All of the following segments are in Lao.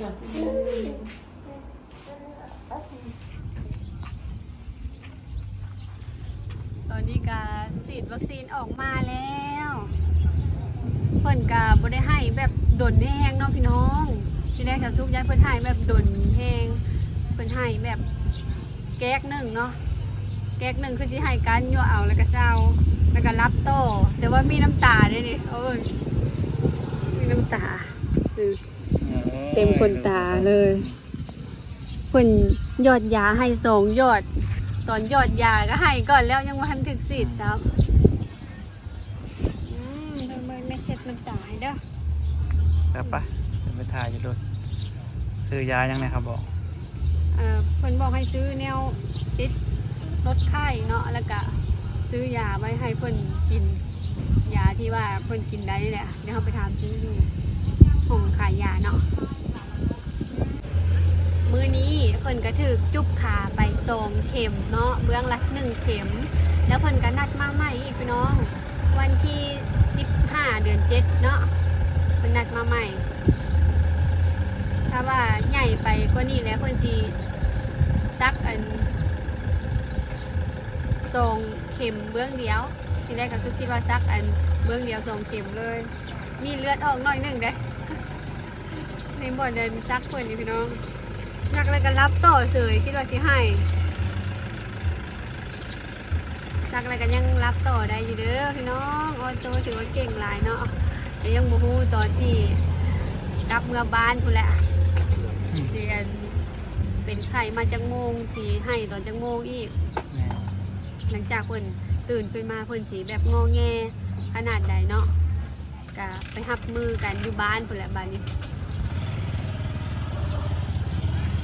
ຕອນນີ້ກະສີດວັກຊີນອອກມາແລ້ວ ເພິ່ນກະບໍ່ໄດ້ໃຫ້ແບບດົນແຮງເນາະພີ່ນ້ອງ. ທີແລກສາວສຸກຢ້ານເພິ່ນໃຫ້ແບບດົນແຮງ ເພິ່ນໃຫ້ແບບ ແກກໜຶ່ງເນາະ ແກກໜຶ່ງຄືຊິໃຫ້ການຍົວະເອົາ ແລ້ວກະເຊົາ ແລ້ວກະຫຼັບຕໍ່ ແຕ່ວ່າມີນ້ຳຕາເດ້ນີ້ ເອີ ມີນ້ຳຕາ ເອີ ເຕັມຂົນຕາເລີຍ. ເພິ່ນຢອດຢາໃຫ້ສອງຢອດ ຕອນຢອດຢາກະໃຫ້ກ່ອນແລ້ວ ຍັງບໍ່ທັນຖືກສີດຊ້ຳ. ອືມ ເບິ່ງ ເບິ່ງ ແມ່ເຊັດນ້ຳຕາໃຫ້ເດີ. ໄປ ໄປ ໄປຖ່າຍຢູ່ລົດ. ຊື້ຢາຫຍັງແດ່ຄັບບອກ? ເອີ ເພິ່ນບອກໃຫ້ຊື້ແນວຕິດລົດໄຂ້ເນາະ ແລ້ວກະຊື້ຢາໄວ້ໃຫ້ເພິ່ນກິນ ຢາທີ່ວ່າເພິ່ນກິນໄດ້ນີ້ແຫຼະ. ດຽວເຮົາໄປຖາມຊື້ຢູ່ຫ້ອງຂາຍຢາເນາະ. ມື້ນີ້ເພິ່ນກະຖືກຈຸບຂາໄປສອງເຂັມເນາະ ເບື້ອງລະໜຶ່ງເຂັມ ແລ້ວເພິ່ນກະນັດມາໃໝ່ອີກພີ່ນ້ອງ ວັນທີສິບຫ້າ ເດືອນເຈັດເນາະ ເພິ່ນນັດມາໃໝ່. ຖ້າວ່າໃຫຍ່ໄປກວ່ານີ້ແລ້ວ ເພິ່ນຊິສັກອັນສອງເຂັມເບື້ອງດຽວ. ທີແລກເຂົາຄິດວ່າສັກອັນເບື້ອງດຽວສອງເຂັມເລີຍ ມີເລືອດອອກໜ້ອຍໜຶ່ງເດ້. ໃນບ່ອນນັ້ນສັກເພິ່ນນີ້ພີ່ນ້ອງ ສັກແລ້ວກໍຫຼັບຕໍ່ເສີຍ ຄິດວ່າຊິໃຫ້ ສັກແລ້ວກໍຍັງຫຼັບຕໍ່ໄດ້ຢູ່ເດີພີ່ນ້ອງ. ອໍໂຕຖືວ່າເກັ່ງຫຼາຍເນາະ ແຕ່ຍັງບໍ່ຮູ້ຕອນທີ່ກັບເມືອບ້ານພຸ້ນແຫຼະ ອືມ ຊິອັນເປັນໄຂ້ມາຈັກໂມງ ຊິໃຫ້ຕອນຈັກໂມງອີກ ແມ່ນ ຫຼັງຈາກເພິ່ນຕື່ນຂຶ້ນມາ ເພິ່ນຊິແບບງໍແງຂະໜາດໃດເນາະ. ກະໄປຮັບມືກັນຢູ່ບ້ານພຸ້ນແຫຼະບາດນີ້.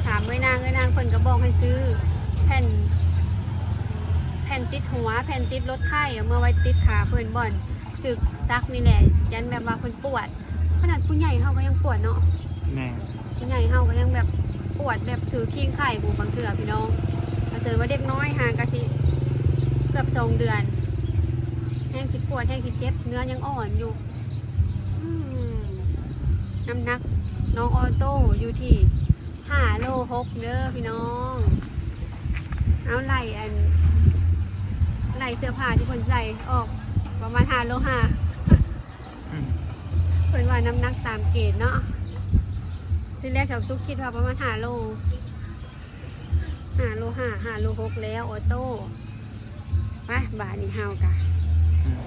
ຖາມເອື້ອຍນາງ ເອື້ອຍນາງເພິ່ນກໍບອກໃຫ້ຊື້ແຜ່ນ ແຜ່ນຕິດຫົວ ແຜ່ນຕິດລົດໄຂ້ ເອົາເມືອໄວ້ຕິດຂາເພິ່ນ ບ່ອນຖືກສັກນີ້ແຫຼະ ຢ້ານແບບວ່າເພິ່ນປວດ. ຂະໜາດຜູ້ໃຫຍ່ເຮົາກໍຍັງປວດເນາະ. ແມ່ນ ຜູ້ໃຫຍ່ເຮົາກໍຍັງແບບປວດ ແບບຖືຄີງໄຂ້ພຸ້ນ ບາງເທື່ອພີ່ນ້ອງ. ຖ້າເກີດວ່າເດັກນ້ອຍຫາກະຊິເກືອບສອງເດືອນ ແຮງຊິປວດ ແຮງຊິເຈັບ ເນື້ອຍັງອ່ອນຢູ່. ອືມ ນ້ຳໜັກນ້ອງອໍໂຕ້ຢູ່ທີ່ຫ້າໂລຫົກເດີພີ່ນ້ອງ. ເອົາ ໄລ່ອັນ ໄລ່ເສື້ອຜ້າທີ່ເພິ່ນໃສ່ອອກປະມານຫ້າໂລຫ້າ. ອືມ ເພິ່ນວ່ານ້ຳໜັກຕາມເກນເນາະ. ທີແລກສາວສຸກຄິດວ່າປະມານຫ້າໂລ ຫ້າໂລຫ້າ ຫ້າໂລຫົກແລ້ວ ອໍໂຕ້. ໄປ ບາດນີ້ເຮົາກະ ອືມ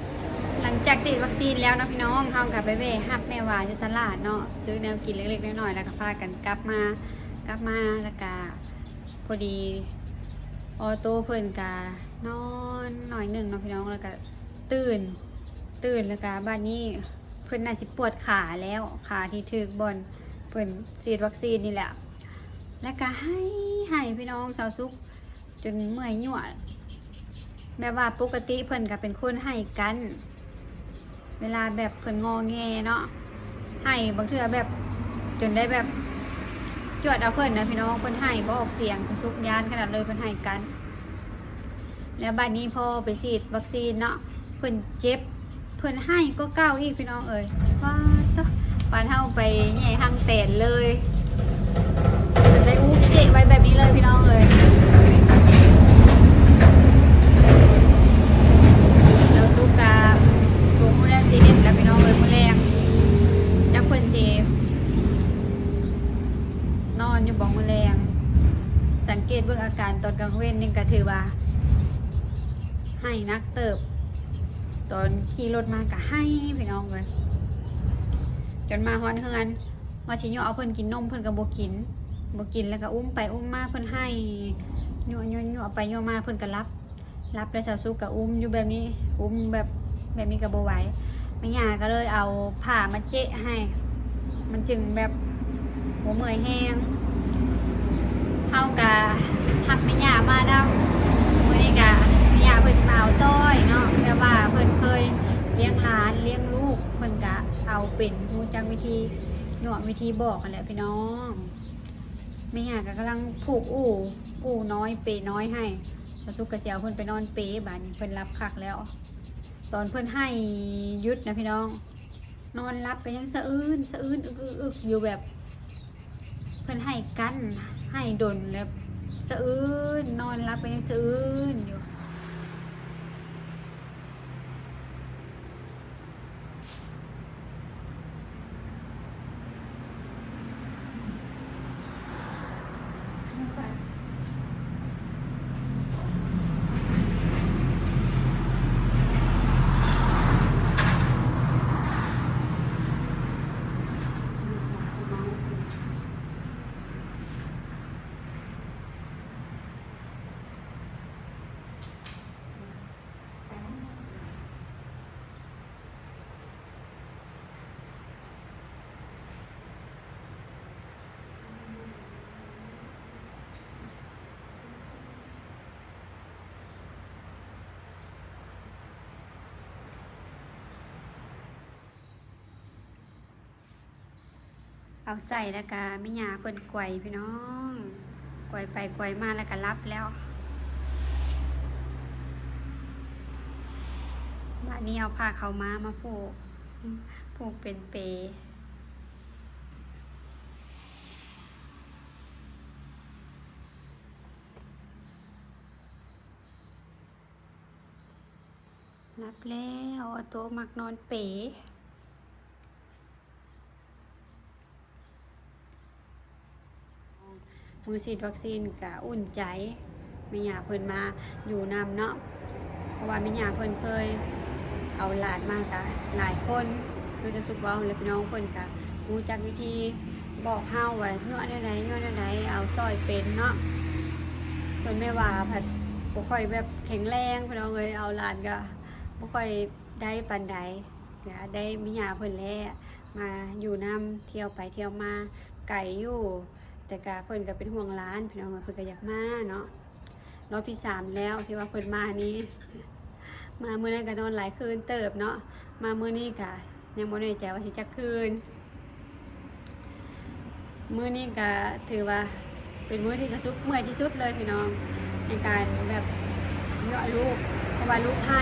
ໄລ ຫຼັງຈາກສີດວັກຊີນແລ້ວເນາະພີ່ນ້ອງ, ເຮົາກໍໄປແວ່ຮັບແມ່ຫວານຢູ່ຕະຫຼາດເນາະ, ຊື້ແນວກິນເລັກໆນ້ອຍໆ ແລ້ວກໍພາກັນກັບມາ, ກັບມາແລ້ວກໍພໍດີອໍໂຕ້ເພິ່ນກໍນອນໜ້ອຍໜຶ່ງເນາະພີ່ນ້ອງ, ແລ້ວກໍຕື່ນ, ຕື່ນແລ້ວກໍບາດນີ້ເພິ່ນໜ້າຊິປວດຂາແລ້ວ, ຂາທີ່ຖືກບ່ອນເພິ່ນສີດວັກຊີນນີ້ແຫຼະ, ແລ້ວກໍໄຫ້, ໄຫ້ພີ່ນ້ອງ, ສາວສຸກ ຈົນເມື່ອຍຍົວະ. ແບບວ່າປົກກະຕິເພິ່ນກໍເປັນຄົນໄຫ້ກັນ ເວລາແບບເພິ່ນງໍແງເນາະ, ໄຫ້ບາງເທື່ອແບບຈົນໄດ້ແບບຈວດເອົາເພິ່ນນະພີ່ນ້ອງ, ເພິ່ນໄຫ້ບໍ່ອອກສຽງ, ສຸກຢ້ານຂະໜາດເລີຍ ເພິ່ນໄຫ້ກັນ. ແລ້ວບາດນີ້ພໍໄປສີດວັກຊີນເນາະ, ເພິ່ນເຈັບ ເພິ່ນໄຫ້ກວ່າເກົ່າອີກພີ່ນ້ອງເອີຍ. ປາດໂທ້ ປານເຮົາໄປແຍ່ຮັງແຕນເລີຍ, ໄດ້ອຸບເຈະໄວ້ແບບນີ້ເລີຍພີ່ນ້ອງເອີຍ. ແລ້ວສຸກກະບໍ່ຮູ້ແນວຊິເຮັດແລ້ວພີ່ນ້ອງເອີຍ, ມື້ແລງຈັກເພິ່ນຊິນອນຢູ່ບໍ່ມື້ແລງ. ສັງເກດເບິ່ງອາການຕອນກາງເວັນນີ້ກະຖືວ່າ ໄຫ້ໜັກເຕີບ, ຕອນຂີ່ລົດມາກະໄຫ້ພີ່ນ້ອງເອີຍ. ຈົນມາຮອດເຮືອນ ວ່າຊິຍົວະເອົາເພິ່ນກິນນົມ ເພິ່ນກໍບໍ່ກິນ, ບໍ່ກິນແລ້ວກໍອຸ້ມໄປອຸ້ມມາ, ເພິ່ນໄຫ້ຍົວະໆໄປຍົວະມາ ເພິ່ນກໍຫຼັບ, ຫຼັບແລ້ວສາວສຸກກໍອຸ້ມຢູ່ແບບນີ້, ອຸ້ມແບບ ແບບນີ້ກໍບໍ່ໄຫວ. ແມ່ຍ່າກໍເລີຍເອົາຜ້າມາເຈະໃຫ້ ມັນຈຶ່ງແບບບໍ່ເມື່ອຍແຮງ. ເຮົາກະຮັບແມ່ຍ່າມານຳ, ມື້ນີ້ກະແມ່ຍ່າເພິ່ນມາເອົາຊ່ອຍເນາະ, ແບບວ່າເພິ່ນເຄີຍລ້ຽງຫຼານລ້ຽງລູກ, ເພິ່ນກະເອົາເປັນ, ຮູ້ຈັກວິທີຍົວະວິທີບອກຫັ້ນແຫຼະພີ່ນ້ອງ. ແມ່ຍ່າກະກຳລັງຜູກອູ່, ອູ່ນ້ອຍ ເປນ້ອຍໃຫ້, ສາວສຸກກະຊິເອົາເພິ່ນໄປນອນເປ, ບາດນີ້ເພິ່ນຫຼັບຄັກແລ້ວ. ຕອນເພິ່ນໄຫ້ຢຸດນະພີ່ນ້ອງ, ນອນຫຼັບກໍຍັງສະອື່ນສະອື່ນ ອຶກໆໆຢູ່, ແບບເພິ່ນໄຫ້ກັນ ໄຫ້ດົນແລ້ວສະອື່ນ, ນອນຫຼັບກໍຍັງສະອື່ນຢູ່. ເອົາໃສ່ແລ້ວກະແມ່ຍ່າເພິ່ນກວຍພີ່ນ້ອງ, ກວຍໄປກວຍມາແລ້ວກະຫຼັບແລ້ວ. ບາດນີ້ເອົາຜ້າຂາວມ້າມາຜູກ, ຜູກເປັນເປ. ຫຼັບແລ້ວ, ອອໂຕ້ມັກນອນເປ. ມື້ສີດວັກຊີນກະອຸ່ນໃຈ, ແມ່ຍ່າເພິ່ນມາຢູ່ນຳເນາະ, ເພາະວ່າແມ່ຍ່າເພິ່ນເຄີຍເອົາຫຼານມາກະຫຼາຍຄົນ, ຄືຈະສຸກເວົ້າແຫຼະພີ່ນ້ອງ, ເພິ່ນກະຮູ້ຈັກວິທີບອກເຮົາວ່າຍົວະແນວໃດ ຍົວະແນວໃດ, ເອົາຊ່ອຍເປັນເນາະ. ສ່ວນແມ່ຫວາພັດບໍ່ຄ່ອຍແບບແຂງແຮງພີ່ນ້ອງເອີຍ, ເອົາຫຼານກະບໍ່ຄ່ອຍໄດ້ປານໃດ, ກະໄດ້ແມ່ຍ່າເພິ່ນແຫຼະມາຢູ່ນຳ, ທ່ຽວໄປທ່ຽວມາ, ໄກຢູ່ ແຕ່ກະເພິ່ນກະເປັນຫ່ວງຫຼານພີ່ນ້ອງເອີຍ, ເພິ່ນກະຢາກມາເນາະ. ຮອບທີສາມແລ້ວທີ່ວ່າເພິ່ນມານີ້, ມາມື້ນັ້ນກະນອນຫຼາຍຄືນເຕີບເນາະ, ມາມື້ນີ້ກະຍັງບໍ່ແນ່ໃຈວ່າຊິຈັກຄືນ. ມື້ນີ້ກະຖືວ່າເປັນມື້ທີ່ສາວສຸກເມື່ອຍທີ່ສຸດເລີຍພີ່ນ້ອງ, ໃນການແບບຍົວະລູກ, ເພາະວ່າລູກໄຫ້,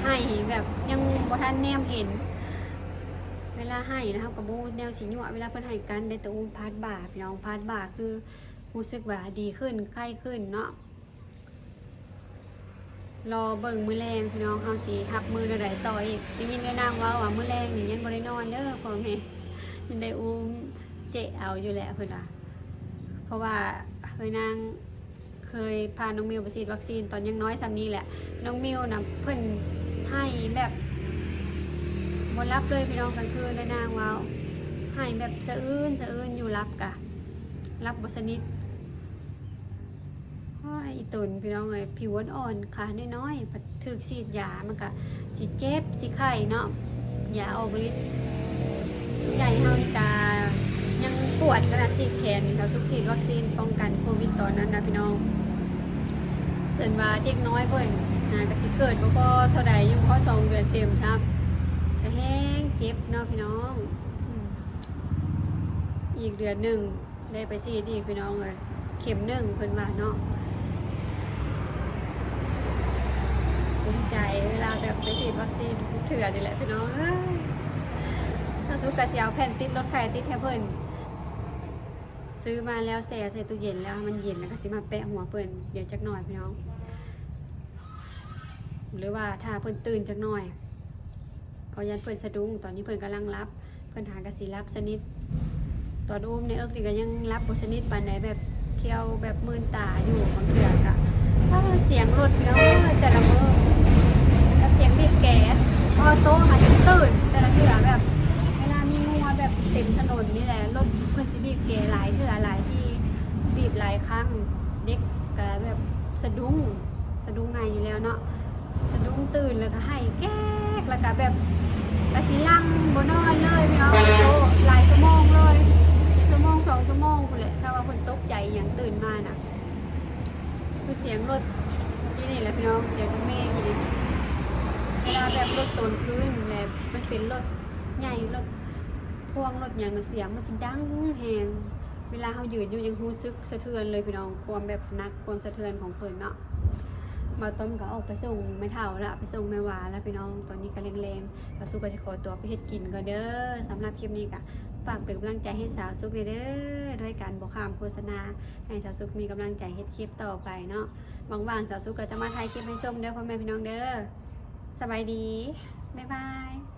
ໄຫ້ແບບຍັງບໍ່ທັນແນມເຫັນ. ເວລາໄຫ້ນະ ເຮົາກໍບໍ່ຮູ້ແນວຊິຍົວະ, ເວລາເພິ່ນໄຫ້ກັນໄດ້ແຕ່ອຸ້ມພາດບ່າພີ່ນ້ອງ, ພາດບ່າຄືຮູ້ສຶກວ່າດີຂຶ້ນ, ໄຄຂຶ້ນເນາະ. ລໍເບິ່ງມື້ແລງພີ່ນ້ອງ, ເຮົາຊິຮັບມືແນວໃດຕໍ່ອີກ. ໄດ້ຍິນເອື້ອຍນາງເວົ້າວ່າມື້ແລງນີ້ຍັງບໍ່ໄດ້ນອນເດີພໍ່ແມ່, ຍັງໄດ້ອຸ້ມເຈະເອົາຢູ່ແຫຼະເພິ່ນວ່າ, ເພາະວ່າເອື້ອຍນາງເຄີຍພານ້ອງມິວໄປສີດວັກຊີນຕອນຍັງນ້ອຍສ່ຳນີ້ແຫຼະ. ນ້ອງມິວນະເພິ່ນໄຫ້ແບບ ບໍ່ຫຼັບເລີຍພີ່ນ້ອງ ກາງຄືນເລີຍ ນາງເວົ້າ ໄຫ້ແບບສະອື່ນສະອື່ນຢູ່ ຫຼັບກະຫຼັບບໍ່ສະໜິດ. ໂອ້ຍ ອີຕົນພີ່ນ້ອງເອີຍ ຜິວອ່ອນໆ ຂານ້ອຍໆ ພັດຖືກສີດຢາ ມັນກະຊິເຈັບຊິໄຂ້ເນາະ ຢາອອກລິດ. ໃຫຍ່ເຮົານີ້ກະຍັງປວດຂະໜາດ ສີດແຂນນີ້ ເຂົາຖືກສີດວັກຊີນປ້ອງກັນໂຄວິດຕອນນັ້ນນະພີ່ນ້ອງ. ເຊິ່ງວ່າເດັກນ້ອຍເພິ່ນຫາກະຊິເກີດບໍ່ພໍເທົ່າໃດ ຍັງບໍ່ພໍສອງເດືອນເຕັມຊ້ຳ ກະແຮງເຈັບເນາະພີ່ນ້ອງ. ອືມ ອີກເດືອນໜຶ່ງ ໄດ້ໄປສີດອີກພີ່ນ້ອງເອີຍ ເຂັມໜຶ່ງເພິ່ນວ່າເນາະ. ພູມໃຈເວລາແບບໄປສີດວັກຊີນທຸກເທື່ອນີ້ແຫຼະພີ່ນ້ອງເອີຍ. ສາວສຸກກະຊິເອົາແຜ່ນຕິດລົດໄຂ້ຕິດໃຫ້ເພິ່ນ ຊື້ມາແລ້ວແຊ່ໃສ່ຕູ້ເຢັນແລ້ວໃຫ້ມັນເຢັນ ແລ້ວກະຊິມາແປະຫົວເພິ່ນ ດຽວຈັກໜ້ອຍພີ່ນ້ອງ ຫຼືວ່າຖ້າເພິ່ນຕື່ນຈັກໜ້ອຍ ເພາະຢ້ານເພິ່ນສະດຸ້ງ. ຕອນນີ້ເພິ່ນກຳລັງຫຼັບ ເພິ່ນຫາກະຊິຫຼັບສະໜິດ. ຕອນອຸ້ມໃນເອິກນີ້ກະຍັງຫຼັບບໍ່ສະໜິດປານໃດ ແບບທ່ຽວແບບມື່ນຕາຢູ່. ບາງເທື່ອກະ ເອີ ສຽງລົດພີ່ນ້ອງເອີຍ ແຕ່ລະມື້ ກັບສຽງບີບແກ ອໍໂຕ້ຫາຈົນຕື່ນແຕ່ລະເທື່ອ. ແບບເວລາມີງົວແບບເຕັມຖະໜົນນີ້ແຫຼະ ລົດເພິ່ນຊິບີບແກຫຼາຍເທື່ອ ຫຼາຍທີ ບີບຫຼາຍຄັ້ງ ເດັກກະແບບສະດຸ້ງ ສະດຸ້ງງ່າຍຢູ່ແລ້ວເນາະ ສະດຸ້ງຕື່ນ ແລ້ວກະໄຫ້ແກກ ແລ້ວກະແບບກະຊິຫຼັ່ງບໍ່ນອນເລີຍພີ່ນ້ອງ. ໂອ້ ຫຼາຍຊົ່ວໂມງເລີຍ ຊົ່ວໂມງສອງຊົ່ວໂມງພຸ້ນແຫຼະ ຖ້າວ່າເພິ່ນຕົກໃຈອີ່ຫຍັງຕື່ນມານະ. ຄືສຽງລົດກີ້ນີ້ແຫຼະພີ່ນ້ອງ ສຽງລົດເມກີ້ນີ້ ເວລາແບບລົດຕອນຄືນ ແລະມັນເປັນລົດໃຫຍ່ ລົດພ່ວງ ລົດຫຍັງ ສຽງມັນຊິດັງແຮງ. ເວລາເຮົາຢືນຢູ່ຍັງຮູ້ສຶກສະເທືອນເລີຍພີ່ນ້ອງ ຄວາມແບບໜັກ ຄວາມສະເທືອນຂອງເພິ່ນເນາະ. ບ່າວຕ້ອມກະອອກໄປສົ່ງແມ່ເຖົ້າລະ ໄປສົ່ງແມ່ຫວາລະພີ່ນ້ອງ. ຕອນນີ້ກະແລງໆ ບ່າວສຸກກະຊິຂໍຕົວໄປເຮັດກິນກ່ອນເດີ. ສຳລັບຄລິບນີ້ກະຝາກເປັນກຳລັງໃຈໃຫ້ສາວສຸກແດ່ເດີ ດ້ວຍການບໍ່ຂ້າມໂຄສະນາ ໃຫ້ສາວສຸກມີກຳລັງໃຈເຮັດຄລິບຕໍ່ໄປເນາະ. ຫວ່າງໆ ສາວສຸກກະຈະມາຖ່າຍຄລິບໃຫ້ຊົມເດີ ພໍ່ແມ່ພີ່ນ້ອງເດີ. ສະບາຍດີ ບາຍບາຍ.